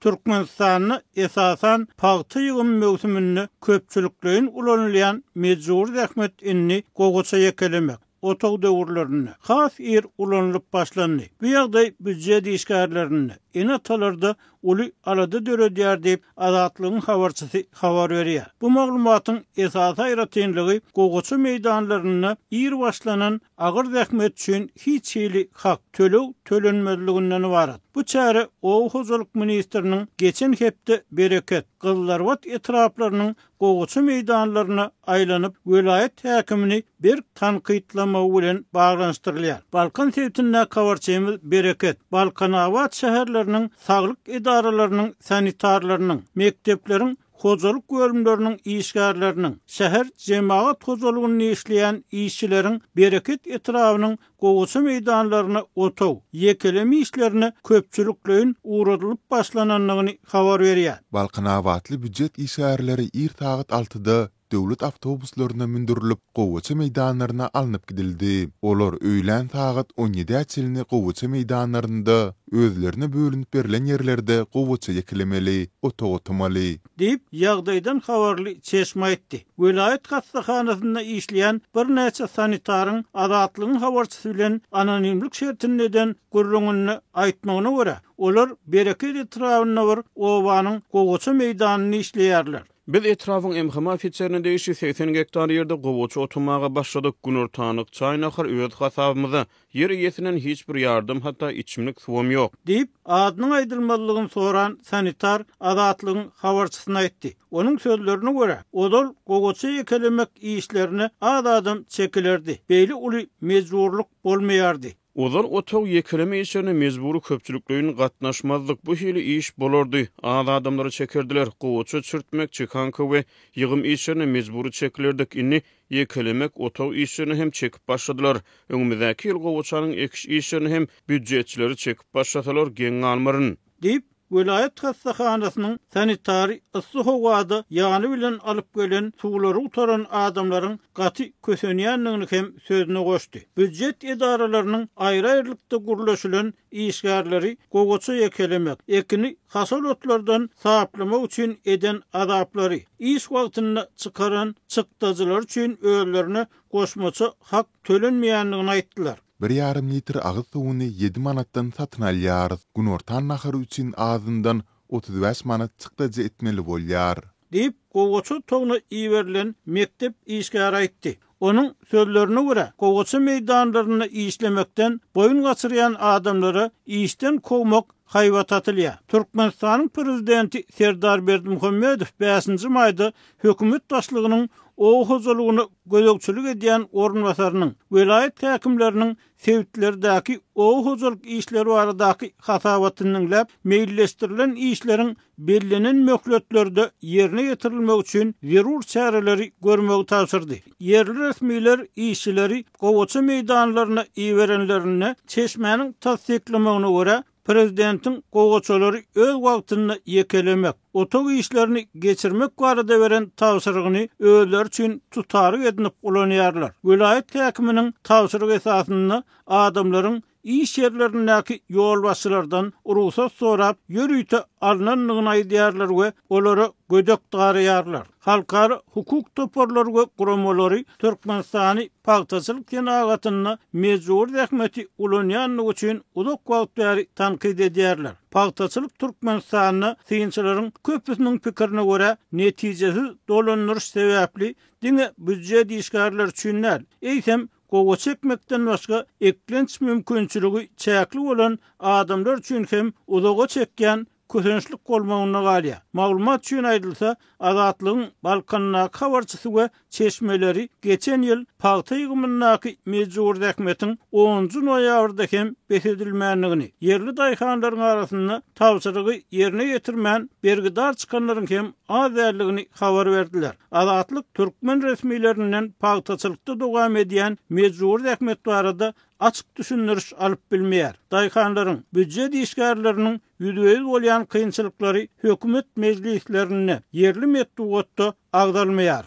Türkmenistanda esasan pagta ýygymy möwsüminde köpçülikleýin ulanylýan mejbury zähmet indi gowaça ýekelemek, otag döwürlerinde has ir ulanylyp başlandy. Bu ýagdaý býujet işgärlerinde, ene-atalarda uly alada döredýär diýip, Azatlygyň habarçysy habar berýär. Bu maglumatyň esasy aýratynlygy gowaça meýdanlarynda ir başlanan agyr zähmet üçin hiç hili hak, töleg tölenmezliginden ybarat. Bu çäre oba hojalyk ministriniň geçen hepde Bereket, Gyzylarbat etraplarynyň gowaça meýdanlaryna aýlanyp, welaýat häkimini berk tankytlamagy bilen baglanyşdyrylýar. Balkan sebitindäki habarçymyz Bereket, Balkanabat şäherleriniň saglyk edaralarynyň sanitarlarynyň, mekdepleriň hojalyk bölümleriniň işgärleriniň, şäher jemagat hojalygynda işleýän işçileriň Bereket etrabynyň gowaça meýdanlaryna otag, ýekeleme işlerine köpçülikleýin ugradylyp başlanandygyny habar berýär. Balkanabatly býujet işgärleri ir sagat altyda döwlet awtobuslaryna mündürilip, gowaça meýdanlaryna alnyp gidildi. Olar öýlän sagat on ýedä çenli gowaça meýdanlarynda, özlerine bölünip berlen ýerlerde gowaça ýekelemeli, otag otamaly. Diýip, ýagdaýdan habarly çeşme aýtdy. Welaýat hassahanasynda işleýän birnäçe sanitaryň Azatlygyň habarçysy bilen anonimlik şertinde eden gürrüňinde aýtmagyna görä, olar Bereket etrabynda bir obanyň gowaça meýdanynda işleýärler. Biz etrabyň MHM ofiserine degişli 80 gektar ýerde gowaça otamaga başladyk. Günortanlyk çaý-nahar öz hasabymyza. Ýer eýesinden hiç bir ýardam, hatda içimlik suwam ýok. Diýip, adynyň aýdylmazlygyny soran sanitar Azatlygyň habarçysyna aýtdy. Onuň sözlerine görä, ozal gowaça ýekelemek işlerine az adam çekilerdi, beýle uly mejburlyk bolmaýardy. Ozal otag ýekeleme işlerine mejbury köpçülikleýin gatnaşmazdyk, bu hili iş bolardy, az adamlary çekerdiler, gowaça çirtmek, çekanka we ýygym işlerine mejbury çekilerdik, indi ýekelemek, otag işlerine hem çekip başladylar. Öňümizdäki ýyl gowaçanyň ekiş işlerini hem býujetçileri çekip başlasalar geň galmaryn. Diýip, welaýat hassahanasynyň sanitary yssy howada ýany bilen alyp gelen suwlary gutaran adamlaryň gaty kösenýändigini hem sözüne goşdy. Býujet edaralarynyň aýry-aýrylykda gürleşilen işgärleri gowaça ýekelemek, ekini haşal otlardan saplamak üçin eden azaplary, iş wagtynda çykaran çykdajylary üçin özlerine goşmaça hak tölenmeýändigini aýtdylar. Bir ýarym litr agyz suwuny ýedi manatdan satyn alýarys. Günortan nahary üçin azyndan 35 manat çykdajy etmeli bolýar. Diýip, gowaça otagyna iberilen mekdep işgäri aýtdy. Onuň sözlerine görä, gowaça meýdanlarynda işlemekden boýun gaçyrýan adamlara işden kowmak haýbat atylýar. Türkmenistanyň prezidenti Serdar Berdimuhamedow bäşinji maýda hökümet başlygynyň oba hojalygyna gözegçilik edýän orunbasarynyň, welaýat häkimleriniň sebitlerdäki oba hojalyk işleri baradaky hasabatyny diňläp, meýilleşdirilen işleriň bellenen möhletlerde ýerine ýetirilmegi üçin zerur çäreleri görmegi tabşyrdy. Ýerli resmiler işçileri gowaça meýdanlaryna iberenlerinde, çeşmäniň tassyklamagyna görä, prezidentiň gowaçalary öz wagtynda ýekelemek, otag işlerini geçirmek barada beren tabşyrygyny özleri üçin tutaryk edinip ulanýarlar. Welaýat häkiminiň tabşyrygy esasynda adamlaryň iş ýerlerindäki ýolbaşçylardan rugsat sorap, ýörite alnandygyny aýdýarlar we olara gödek daraýarlar. Halkara hukuk toparlary we guramalary Türkmenistany pagtaçylyk senagatynda mejbury zähmeti ulanýandygy üçin uzak wagt bäri tankyt edýärler. Pagtaçylyk Türkmenistanda synçylaryň köpüsiniň pikirine görä, netijesiz dolandyryş sebäpli diňe býujet işgärleri üçin däl, eýsem, Gowaça ekmekden başga eklenç mümkinçiligi çäkli bolan adamlar üçin hem uzaga çekýän kösençlik bolmagynda galýar. Maglumat üçin aýdylsa, Azatlygyň Balkandaky habarçysy we çeşmeleri geçen ýyl pagta ýygymyndaky mejbury zähmetiň onunjy noýabrda hem bes edilmändigini, ýerli daýhanlaryň arasynda tabşyrygy ýerine ýetirmän bergidar çykanlaryň hem az däldigini habar berdiler. Azatlyk türkmen resmilerinden pagtaçylykda dowam edýän mejbury zähmet barada açyk düşündiriş alyp bilmeýär. Daýhanlaryň, býujet işgärleriniň ýüzbe-ýüz bolýan kynçylyklary hökümet mejlislerinde, ýerli metbugatda agzalmaýar.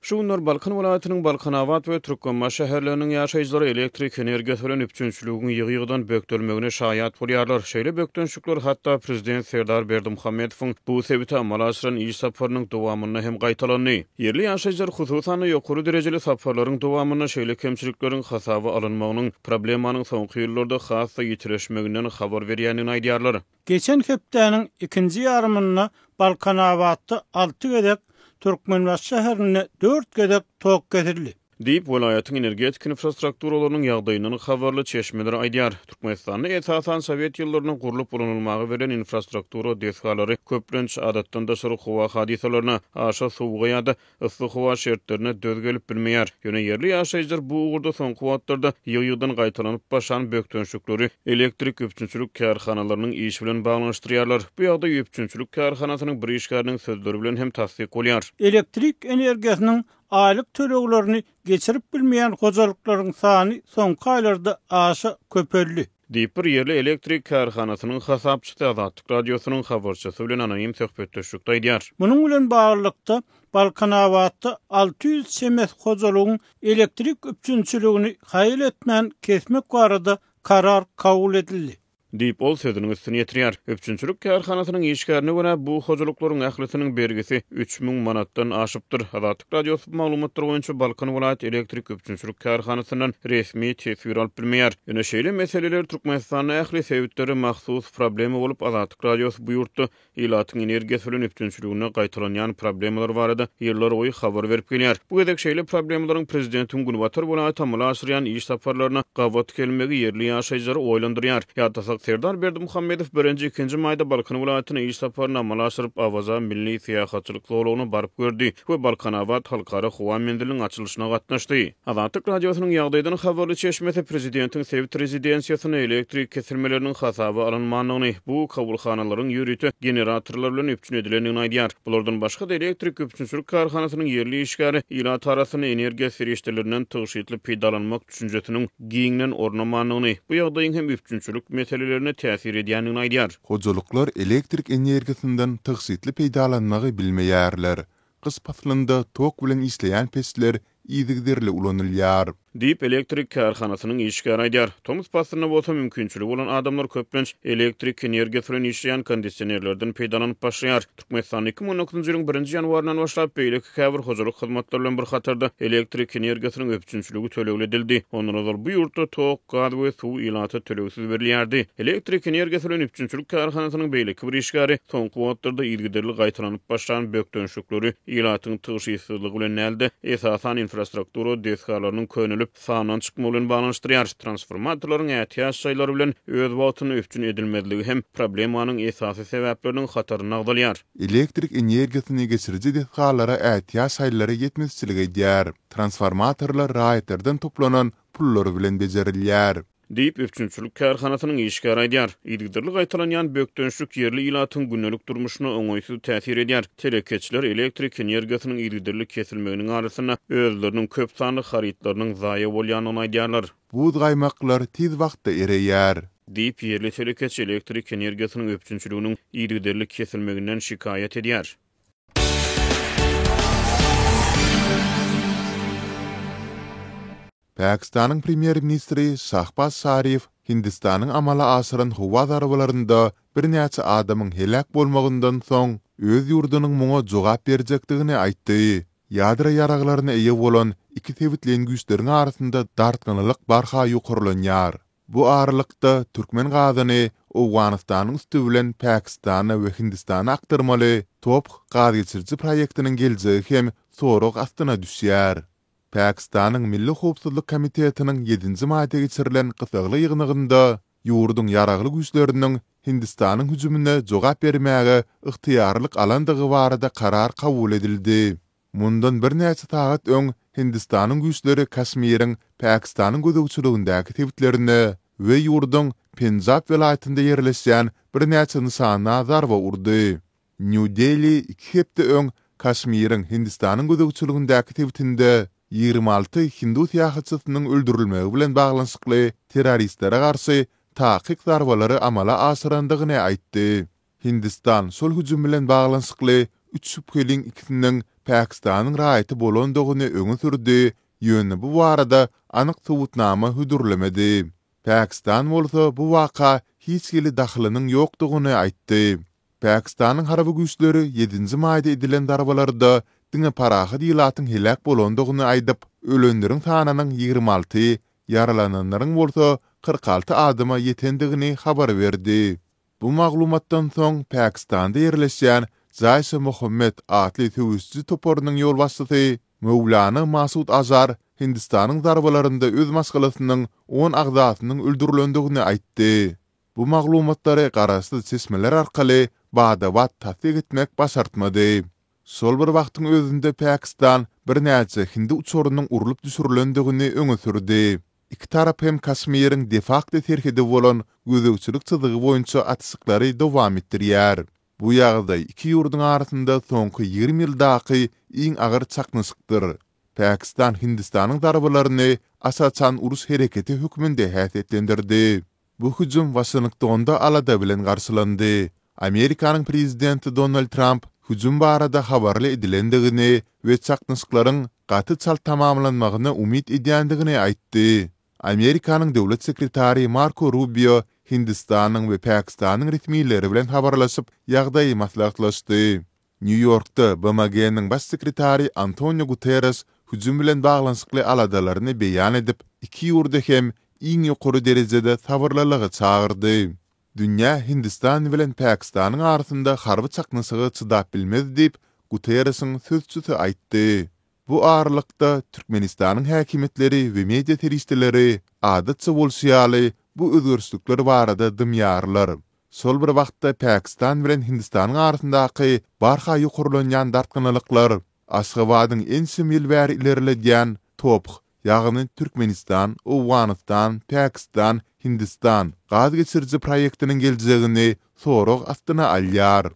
Şu günler Balkan welaýatynyň Balkanabat we Türkmenbaşy şäherleriniň ýaşaýjylary elektrik energiýasy bilen üpjünçiligiň ýygy-ýygydan bökdelmegine şaýat bolýarlar. Şeýle bökdençlikler hatda prezident Serdar Berdimuhamedowyň bu sebite amala aşyran iş saparynyň dowamynda hem gaýtalandy. Ýerli ýaşaýjylar, hususan-da, ýokary derejeli saparlaryň dowamynda şeýle kemçilikleriň hasaba alynmagynyň problemanyň soňky ýyllarda has-da ýitileşmeginden habar berýändigini aýdýarlar. Geçen hepdäniň ikinji ýarymynda Balkanabatda alty gezek, Türkmenbaşy şäherinde dört gezek tok kesildi. Diýip, welaýatyň energetika infrastrukturalarynyň ýagdaýyndan habarly çeşmeler aýdýar. Türkmenistanda esasan sowet ýyllarynda gurlup ulanylmaga berlen infrastruktura desgalary köplenç adatdan daşary howa hadysalaryna, aşa sowuga ýa-da yssy howa şertlerine döz gelip bilmeýär. Ýöne ýerli ýaşaýjylar bu ugurda soňky wagtlarda ýygy-ýygydan gaýtalanyp başlan bökdençlikleri elektrik üpjünçilik kärhanalarynyň işi bilen baglanyşdyrýarlar. Bu ýagdaý üpjünçilik kärhanasynyň bir işgäriniň sözleri bilen hem tassyk bolýar. Elektrik energiýasynyň aýlyk töleglerini geçirip bilmeýän hojalyklaryň sany soňky aýlarda aşa köpeldi. Diýip, bir ýerli elektrik kärhanasynyň hasapçysy Azatlyk Radiosynyň habarçysy bilen anonim söhbetdeşlikde aýdýar. Munuň bilen baglylykda, Balkanabatda 600 çemesi hojalygyň elektrik üpjünçiligini haýal etmän kesmek barada karar kabul edildi. Diýip, ol sözüniň üstüni ýetirýär. Üpjünçilik kärhanasynyň işgärine görä, bu hojalyklaryň ählisiniň bergisi 3000 manatdan aşypdyr. Azatlyk Radiosy bu maglumatlar boýunça Balkan welaýat elektrik üpjünçilik kärhanasyndan resmi teswir alyp bilmeýär. Ýöne şeýle meseleler Türkmenistanda ähli sebitlere mahsus problema bolup, Azatlyk Radiosy bu ýurtda ilatyň energiýasy bilen üpjünçiliginde gaýtalanýan problemalar barada ýyllarboýy habar berip gelýär. Bu gezek şeýle problemalaryň prezidentiň günbatar welaýata amala aşyrýan iş saparlaryna gabat gelmegi ýerli ýaşaýjylary oýlandyrýar. Ýatlasak, Serdar Berdimuhamedow birinji, ikinji maýda Balkan welaýatyna iş saparyny amala aşyryp, Awaza milli syýahatçylyk zolagyna baryp gördi we Balkanabat halkara howa menziliniň açylyşyna gatnaşdy. Azatlyk Radiosynyň ýagdaýdan habarly çeşmesi prezidentiň sebit rezidensiýasynda elektrik kesilmeleriniň hasaba alynmandygyny, bu kabulhanalaryň ýörite generatorlar bilen üpjün edilendigini aýdýar. Bulardan başga-da, elektrik üpjünçilik kärhanasynyň ýerli işgäri ilat arasynda energiýa serişdelerinden tygşytly peýdalanmak düşünjesiniň giňden ornamandygyny, bu ýagdaýyň hem üpjünçilik meselelerine täsir edýändigini aýdýar. Hojalyklar elektrik energiýasyndan tygşytly peýdalanmagy bilmeýärler. Gyş paslynda tok bilen işleýän peçler yzygiderli ulanylýar. Diýip, elektrik kärhanasynyň işgäri aýdýar. Tomus paslynda bolsa mümkinçiligi bolan adamlar köplenç elektrik energiýasy bilen işleýän kondisionerlerden peýdalanyp başlaýar. Türkmenistanda 2019-njy ýylyň birinji ýanwaryndan başlap beýleki käbir hojalyk hyzmatlary bilen bir hatarda elektrik energiýasynyň üpjünçiligi tölegli edildi. Ondan ozal bu ýurtda tok, gaz we suw ilata tölegsiz berilýärdi. Elektrik energiýasy bilen üpjünçilik kärhanasynyň beýleki bir işgäri soňky wagtlarda yzygiderli gaýtalanyp başlan bökdençlikleri ilatyň tygşytsyzlygy bilen däl-de, esasan infrastruktura desgalarynyň könelip, sandan çykmagy bilen baglanyşdyrýar. Transformatorlaryň ätiýaç şaýlary bilen öz wagtynda üpjün edilmezligi hem problemanyň esasy sebäpleriniň hatarynda agzalýar. Elektrik energiýasyny geçiriji desgalara ätiýaç şaýlary ýetmezçilik edýär. Transformatorlar raýatlardan toplanan pullar bilen bejerilýär. Diýip, üpjünçilik kärhanasynyň işgäri aýdýar. Yzygiderli gaýtalanýan bökdençlik ýerli ilatyň gündelik durmuşyna oňaýsyz täsir edýär. Telekeçiler elektrik energiýasynyň yzygiderli kesilmeginiň arasynda özleriniň köp sanly harytlarynyň zaýa bolýandygyny aýdýarlar. Buz gaýmaklar tiz wagtda ereýär. Diýip, ýerli telekeçi elektrik energiýasynyň üpjünçiliginiň yzygiderli kesilmeginden şikaýat edýär. Pakistanyň premýer-ministri Şahbaz Şarif Hindistanyň amala aşyran howa zarbalarynda birnäçe adamyň heläk bolmagyndan soň, öz ýurdunyň muňa jogap berjekdigini aýtdy. Ýadro ýaraglaryna eýe bolan iki sebitleýin güýçleriň arasynda dartgynlylyk barha ýokarlanýar. Bu aralykda, türkmen gazyny Owganystanyň üsti bilen Pakistana we Hindistana akdyrmaly TOPH gazgeçiriji proýektiniň geljegi hem sorag astyna düşýär. Pakistanyň Milli howpsuzlyk komitetiniň ýedinji maýda geçirilen gyssagly ýygnagynda ýurduň ýaragly güýçleriniň Hindistanyň hüjümine jogap bermäge ygtyýarlyk alandygy barada karar kabul edildi. Mundan birnäçe sagat öň Hindistanyň güýçleri Kaşmiriň Pakistanyň gözegçiligindäki sebitlerine we ýurduň Penjab welaýatynda ýerleşýän birnäçe nyşana zarba urdy. Nýu-Deli iki hepde öň Kaşmiriň Hindistanyň gözegçiligindäki sebitinde 26 hindu syýahatçysynyň öldürilmegi bilen baglanyşykly terroristlere garşy takyk zarbalary amala aşyrandygyny aýtdy. Hindistan şol hüjüm bilen baglanyşykly. üç şübheliň ikisiniň Pakistanyň raýaty bolandygyny öňe sürdi, ýöne bu barada anyk subutnama hödürlemedi. Pakistan bolsa bu waka hiç hili dahylynyň ýokdugyny aýtdy. Pakistanyň harby güýçleri ýedinji maýda edilen zarbalarda diňe parahat ilatyň heläk bolandygyny aýdyp, ölenleriň sanynyň 26, ýaralananlaryň bolsa 46 adama ýetendigini habar berdi. Bu maglumatdan soň Pakistanda ýerleşýän Jaiş-e-Mohammed atly söweşiji toparynyň ýolbaşçysy Möwlana Masud Azhar Hindistanyň zarbalarynda öz maşgalasynyň on agzasynyň öldürilendigini aýtdy. Bu maglumatlary garaşsyz çeşmeler arkaly bada-bat tassyk etmek başartmady. Şol bir wagtyň özünde Pakistan birnäçe hindi uçarynyň urlup düşürilendigini öňe sürdi. Iki tarap hem Kaşmiriň de-fakto serhedi bolan gözegçilik çyzygy boýunça atyşyklary dowam etdirýär. Bu ýagdaý iki ýurduň arasynda soňky 20 ýyldaky iň agyr çaknyşykdyr. Pakistan Hindistanyň zarbalaryny aç-açan uruş hereketi hökmünde häsiýetlendirdi. Bu hüjüm Waşingtonda alada bilen garşylandy. Amerikanyň prezidenti Donald Tramp hüjüm barada habarly edilendigini we çaknyşyklaryň gaty çalt tamamlanmagyna umyt edýändigini aýtdy. Amerikanyň döwlet sekretary Marko Rubio Hindistanyň we Pakistanyň resmileri bilen habarlaşyp, ýagdaýy maslahatlaşdy. Nýu-Ýorkda BMG-niň Baş sekretary Antonio Guterreş hüjüm bilen baglanyşykly aladalaryny beýan edip, iki ýurdy hem iň ýokary derejede sabyrlylyga çagyrdy. Dünýä Hindistan bilen Pakistanyň arasynda harby çaknyşyga çydap bilmez diýip, Guterreşiň sözçüsi aýtdy. Bu aralykda, Türkmenistanyň häkimiýetleri we media serişdeleri, adatça bolşy ýaly, bu özgerişlikler barada dymýarlar. Şol bir wagtda Pakistan bilen Hindistanyň arasyndaky barha ýokarlanýan dartgynlylyklar Aşgabadyň ençeme ýyl bäri ilerledýän TOPH, ýagny Türkmenistan, Owganystan, Pakistan, Hindistan gaz geçiriji proýektiniň geljegini sorag astyna alýar.